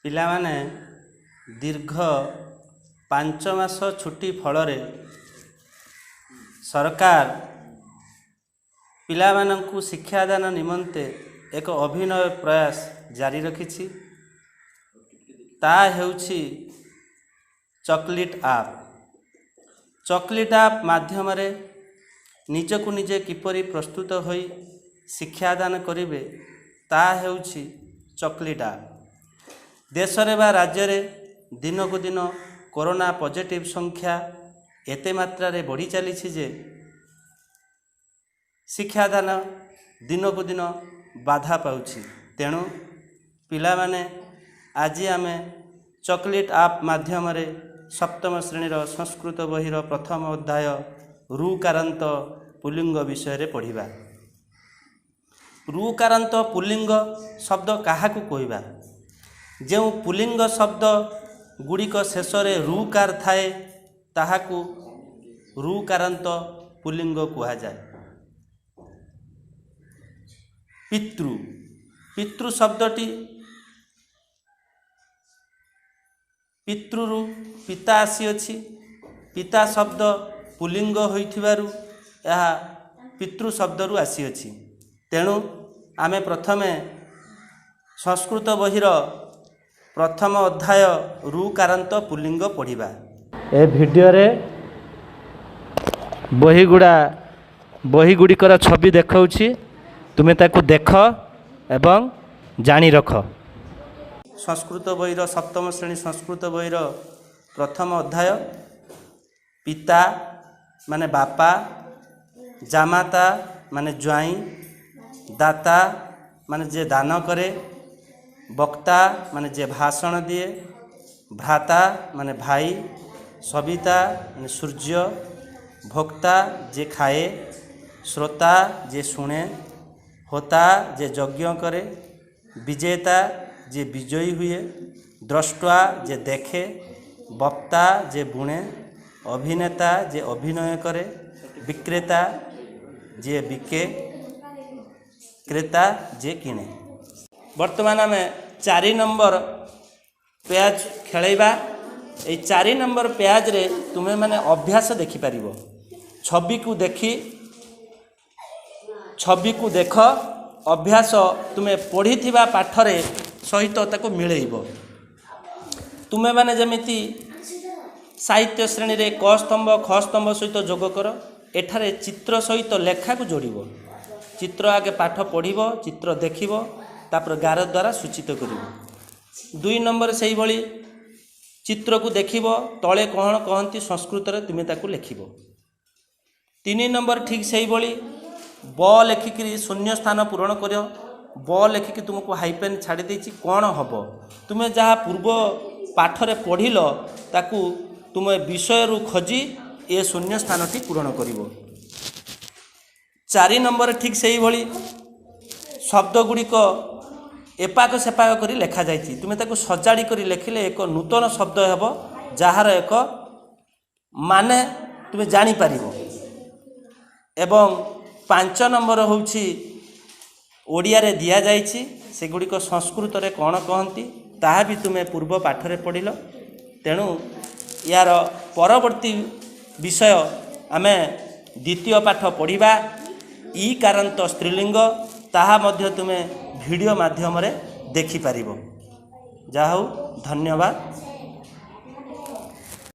ପିଲାମାନେ ଦୀର୍ଘ 5 ମାସ ଛୁଟି ଫଳରେ ସରକାର ପିଲାମାନଙ୍କୁ ଶିକ୍ଷାଦାନ ନିମନ୍ତେ ଏକ ଅଭିନବ ପ୍ରୟାସ ଜାରି ରଖିଛି। ତା ହେଉଛି ଚକୋଲେଟ୍ ଆପ୍। ଚକୋଲେଟ୍ ଆପ୍ ମାଧ୍ୟମରେ ନିଜକୁ ନିଜେ କିପରି ପ୍ରସ୍ତୁତ ହୋଇ ଶିକ୍ଷାଦାନ କରିବେ ତା ହେଉଛି ଚକୋଲେଟ୍ ଆପ୍। ଦେଶରେ ବା ରାଜ୍ୟରେ ଦିନକୁ ଦିନ କରୋନା ପଜିଟିଭ୍ ସଂଖ୍ୟା ଏତେ ମାତ୍ରାରେ ବଢ଼ି ଚାଲିଛି ଯେ ଶିକ୍ଷାଦାନ ଦିନକୁ ଦିନ ବାଧା ପାଉଛି। ତେଣୁ ପିଲାମାନେ, ଆଜି ଆମେ ଚକୋଲେଟ୍ ଆପ୍ ମାଧ୍ୟମରେ ସପ୍ତମ ଶ୍ରେଣୀର ସଂସ୍କୃତ ବହିର ପ୍ରଥମ ଅଧ୍ୟାୟ ଋକାରାନ୍ତ ପୁଲ୍ଲିଙ୍ଗ ବିଷୟରେ ପଢ଼ିବା। ଋକାରାନ୍ତ ପୁଲ୍ଲିଙ୍ଗ ଶବ୍ଦ କାହାକୁ କହିବା? ଯେଉଁ ପୁଲ୍ଲିଙ୍ଗ ଶବ୍ଦ ଗୁଡ଼ିକ ଶେଷରେ ଋକାର ଥାଏ ତାହାକୁ ଋକାରାନ୍ତ ପୁଲ୍ଲିଙ୍ଗ କୁହାଯାଏ। ପିତୃ, ପିତୃ ଶବ୍ଦଟି ପିତୃରୁ ପିତା ଆସିଅଛି। ପିତା ଶବ୍ଦ ପୁଲ୍ଲିଙ୍ଗ ହୋଇଥିବାରୁ ଏହା ପିତୃ ଶବ୍ଦରୁ ଆସିଅଛି। ତେଣୁ ଆମେ ପ୍ରଥମେ ସଂସ୍କୃତ ବହିର ପ୍ରଥମ ଅଧ୍ୟାୟ ଋକାରାନ୍ତ ପୁଲ୍ଲିଙ୍ଗ ପଢ଼ିବା। ଏ ଭିଡ଼ିଓରେ ବହିଗୁଡ଼ିକର ଛବି ଦେଖାଉଛି, ତୁମେ ତାକୁ ଦେଖ ଏବଂ ଜାଣି ରଖ। ସଂସ୍କୃତ ବହିର ସପ୍ତମ ଶ୍ରେଣୀ ସଂସ୍କୃତ ବହିର ପ୍ରଥମ ଅଧ୍ୟାୟ। ପିତା ମାନେ ବାପା, ଜାମାତା ମାନେ ଜ୍ୱାଇଁ, ଦାତା ମାନେ ଯେ ଦାନ କରେ, ବକ୍ତା ମାନେ ଯେ ଭାଷଣ ଦିଏ, ଭ୍ରାତା ମାନେ ଭାଇ, ସବିତା ମାନେ ସୂର୍ଯ୍ୟ, ଭୋକ୍ତା ଯେ ଖାଏ, ଶ୍ରୋତା ଯେ ଶୁଣେ, ହୋତା ଯେ ଯଜ୍ଞ କରେ, ବିଜେତା ଯେ ବିଜୟୀ ହୁଏ, ଦ୍ରଷ୍ଟା ଯେ ଦେଖେ, ବକ୍ତା ଯେ ବୁଣେ, ଅଭିନେତା ଯେ ଅଭିନୟ କରେ, ବିକ୍ରେତା ଯିଏ ବିକେ, କ୍ରେତା ଯିଏ କିଣେ। ବର୍ତ୍ତମାନ ଆମେ 4 ନମ୍ବର ପ୍ୟାଜ ଖେଳାଇବା। ଏଇ 4 ନମ୍ବର ପ୍ୟାଜରେ ତୁମେମାନେ ଅଭ୍ୟାସ ଦେଖିପାରିବ। ଛବିକୁ ଦେଖ, ଅଭ୍ୟାସ ତୁମେ ପଢ଼ିଥିବା ପାଠରେ ସହିତ ତାକୁ ମିଳେଇବ। ତୁମେମାନେ ଯେମିତି ସାହିତ୍ୟ ଶ୍ରେଣୀରେ କ ସ୍ତମ୍ଭ ଖ ସ୍ତମ୍ଭ ସହିତ ଯୋଗ କର, ଏଠାରେ ଚିତ୍ର ସହିତ ଲେଖାକୁ ଯୋଡ଼ିବ। ଚିତ୍ର ଆଗେ ପାଠ ପଢ଼ିବ, ଚିତ୍ର ଦେଖିବ, ତାପରେ ଗାର ଦ୍ୱାରା ସୂଚିତ କରିବ। 2 ନମ୍ବର ସେଇଭଳି ଚିତ୍ରକୁ ଦେଖିବ, ତଳେ କ'ଣ କହନ୍ତି ସଂସ୍କୃତରେ ତୁମେ ତାକୁ ଲେଖିବ। 3 ନମ୍ବର ଠିକ୍ ସେଇଭଳି ବ ଲେଖିକିରି ଶୂନ୍ୟ ସ୍ଥାନ ପୂରଣ କରିବ। ବ ଲେଖିକି ତୁମକୁ ହାଇପେନ୍ ଛାଡ଼ି ଦେଇଛି, କ'ଣ ହେବ ତୁମେ ଯାହା ପୂର୍ବ ପାଠରେ ପଢ଼ିଲ ତାକୁ ତୁମେ ବିଷୟରୁ ଖୋଜି ଏ ଶୂନ୍ୟ ସ୍ଥାନଟି ପୂରଣ କରିବ। 4 ନମ୍ବର ଠିକ୍ ସେଇଭଳି ଶବ୍ଦ ଗୁଡ଼ିକ ଏପାକ ସେପାକ କରି ଲେଖାଯାଇଛି, ତୁମେ ତାକୁ ସଜାଡ଼ି କରି ଲେଖିଲେ ଏକ ନୂତନ ଶବ୍ଦ ହେବ, ଯାହାର ଏକ ମାନେ ତୁମେ ଜାଣିପାରିବ। ଏବଂ 5 ନମ୍ବର ହେଉଛି ଓଡ଼ିଆରେ ଦିଆଯାଇଛି, ସେଗୁଡ଼ିକ ସଂସ୍କୃତରେ କ'ଣ କହନ୍ତି ତାହା ବି ତୁମେ ପୂର୍ବ ପାଠରେ ପଢ଼ିଲ। ତେଣୁ ୟାର ପରବର୍ତ୍ତୀ ବିଷୟ ଆମେ ଦ୍ୱିତୀୟ ପାଠ ପଢ଼ିବା, ଇକାରାନ୍ତ ସ୍ତ୍ରୀଲିଙ୍ଗ, ତାହା ମଧ୍ୟ ତୁମେ ଭିଡ଼ିଓ ମାଧ୍ୟମରେ ଦେଖିପାରିବ। ଯାହା ହଉ, ଧନ୍ୟବାଦ।